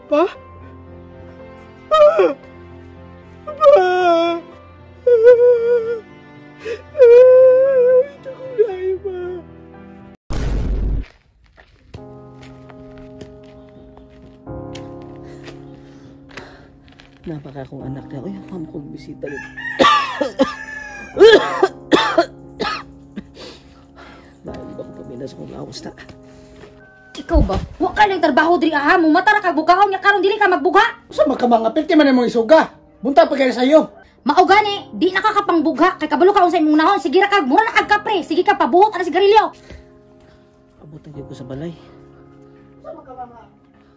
Pa? Pa! Pa! Ito ko na iba. Napaka akong anak na. Uy, ang kong bisita rin. Dahil ba ko paminas kong lawas na. Ikaw ba? Wa ka lang trabaho diri aha mo mata ra kag bukaon nya karon dili ka magbugha. Usa man ka mga perti man imong isuga. Bunta pa kay sayo. Mao gani, di na ka kapangbugha kay kabalo ka unsa imong nahon. Sige ra kag mura na kag kapre. Sige ka pabuhot ana sigarilyo. Abot ang gyud ko sa balay. Usa man ka mga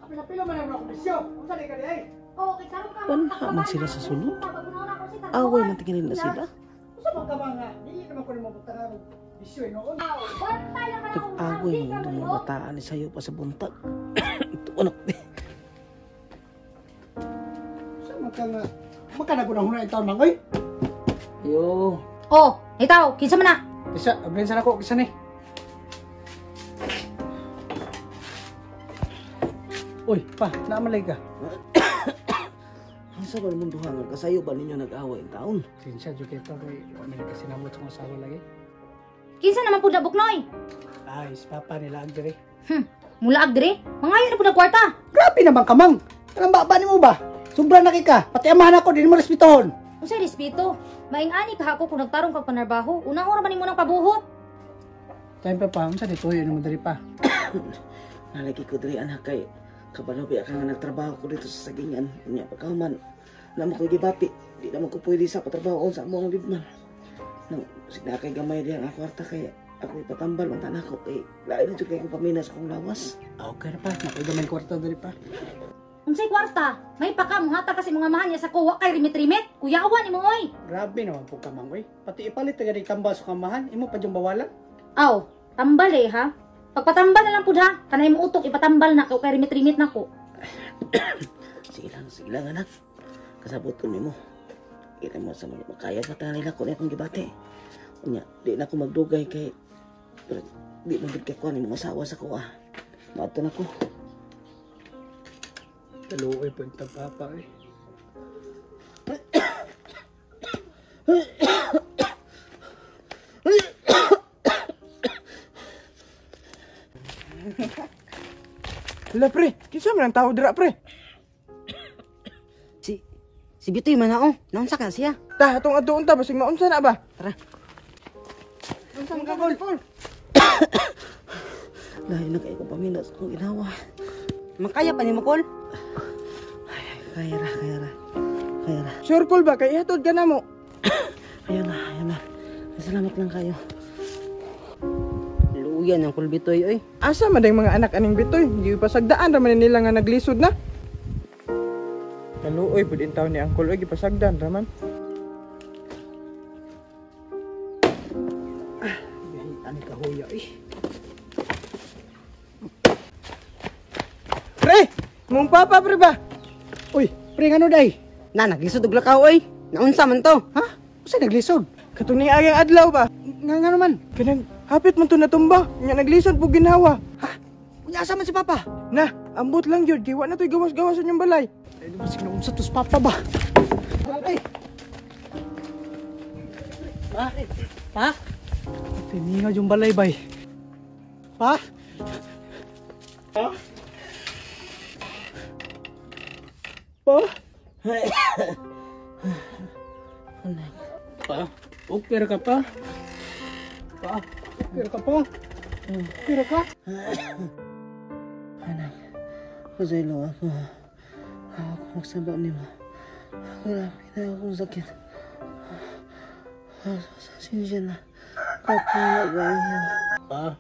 apil-apilo man imong komisyo. Unsa di ka di ay? Oh, kay karon ka. Panha man sila sa sulod. Away man tingin nila sila. Usa man ka mga dili naman ko nimo butangan bisyo noon. Nag-away mo ng mga bataan ni sayo pa sa buntag. Ito anak. Usa man ka nga makanagunahuna ang taon mangoy. Yo. Oh, itaw, kinsa man na? Isa, ablin sa nako kinsa ni. Uy, pa, naamalay ka. Ang sa ba naman duha nga kasayo ba ninyo nag-away ang taon? Kinsa jud kay pa kay wa man kasinamot sa akong asawa lagi. Kinsa naman pud na buknoy? Ay, si papa nila ang dire. Mulaag dire? Mangayo na pud ang kwarta. Grabe naman kamang. Kanang baba nimo ba? Sobra na kay ka. Pati amahan ako din mo respetuhon. Unsay respeto? Maing-ani ka ako kung nagtarong kag panarbaho. Unang ora man nimo nang pabuhot. Time pa pa, unsa di tuyo nimo diri pa? Nalagi ko diri anak kay kabalo biya ka nga nagtrabaho ko dito sa sagingan. Unya pagkahuman na mo ko gibati. Di naman ko pwede sa patrabaho sa among libman. Nang signa kay gamay diha ang kwarta kay ako ipatambal ang tanak ko kay lain jud kay ko paminas akong lawas. Okay ra pa, nakoy gamay kwarta diri pa. Unsay kwarta? May paka muhatag kasi mga amahan niya sa ko wa kay rimit-rimit. Kuyawan nimo oy. Grabe naman po kamang oy. Pati ipalit taga di tambal sa kamahan, imo pa jung bawalan. Aw, tambal eh ha. Pagpatambal na lang pud ha. Kanay mo utok ipatambal na kay rimit-rimit nako. Sige lang anak. Kasabot ko nimo. Ila mo sa mga makaya pa ta nila ko na akong gibati. Unya, di na ako magdugay kay pero di man gid kay kuan imong asawa sa kuha. Maadto na ko. Kaluoy po yung papa eh. Hala pre, kinsa man ang tao dira pre? Si Bitoy man na oh. Naunsa ka siya? Ta, atong adtuon ta basig maunsa na ba? Tara. Unsa man ka kol? Lahi na kay ko paminas akong ginawa. Makaya pa nimo kol? Ay, kaya ra, kaya ra. Kaya ra. Sure kol ba kay ihatod ka na mo? Ayan na, ayan na. Salamat lang kayo. Luya ng kol Bitoy oy. Asa man dayng mga anak aning Bitoy? Gipasagdaan ra man nila nga naglisod na. Kaluoy pud intaw ni angkol oy gipasagdan ra man. Ah, ani kahuya eh. Pre, mong papa pre ba? Uy, pre ngano day? Na naglisod og lakaw oy. Naunsa man to? Ha? Usa naglisod? Katong ni agang adlaw ba? Nga ngano man? Kanang hapit man to natumba, nya naglisod pug ginhawa. Ha? Unya asa man si papa? Na, ambot lang gyud kay wa na toy gawas-gawas sa inyong balay. Ay, basig naunsa to si papa ba? Ay. Pa? Pa? Tiningaw yung balay bay. Pa? Pa? Pa? Anak. Pa? Okay ra ka pa? Pa? Okay ra ka pa? Okay ra ka? Anak, pasaylo ako. Ako magsaba nimo. Grabe na akong sakit. Pasensya na. Kapoy na kayo. Pa,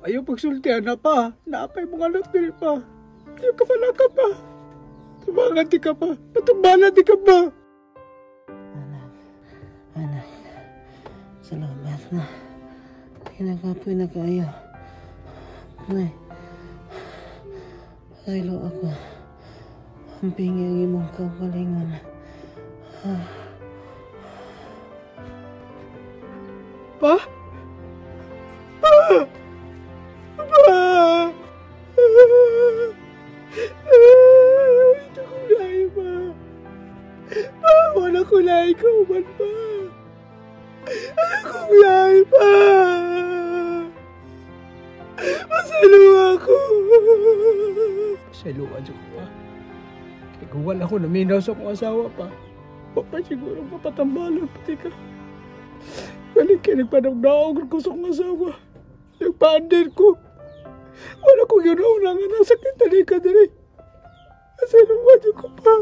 ayaw pagsultihan na pa. Naapay mong anak diri pa. Ayaw ka pala ka pa. Tumangan di ka pa. Patumbalan di ka pa. Anak, anak. Salamat na. Kinakapoy na kayo. Nay, pasaylo ako. Ang pingi ang imong kaugalingon. Pa? Pa? Pa? Pasailuan pa. Ayaw kong biyahe pa. Pasailuan ako. Pasailuan ko pa. Kaya kung wala ko naminaw sa akong asawa pa, wa pa siguro mapatambalan pati ka. Balik kay nagpanagdaog ko sa akong asawa. Nagpaandir ko. Wala ko ginawa nga nasakit ka diri. Pasailuan ko pa.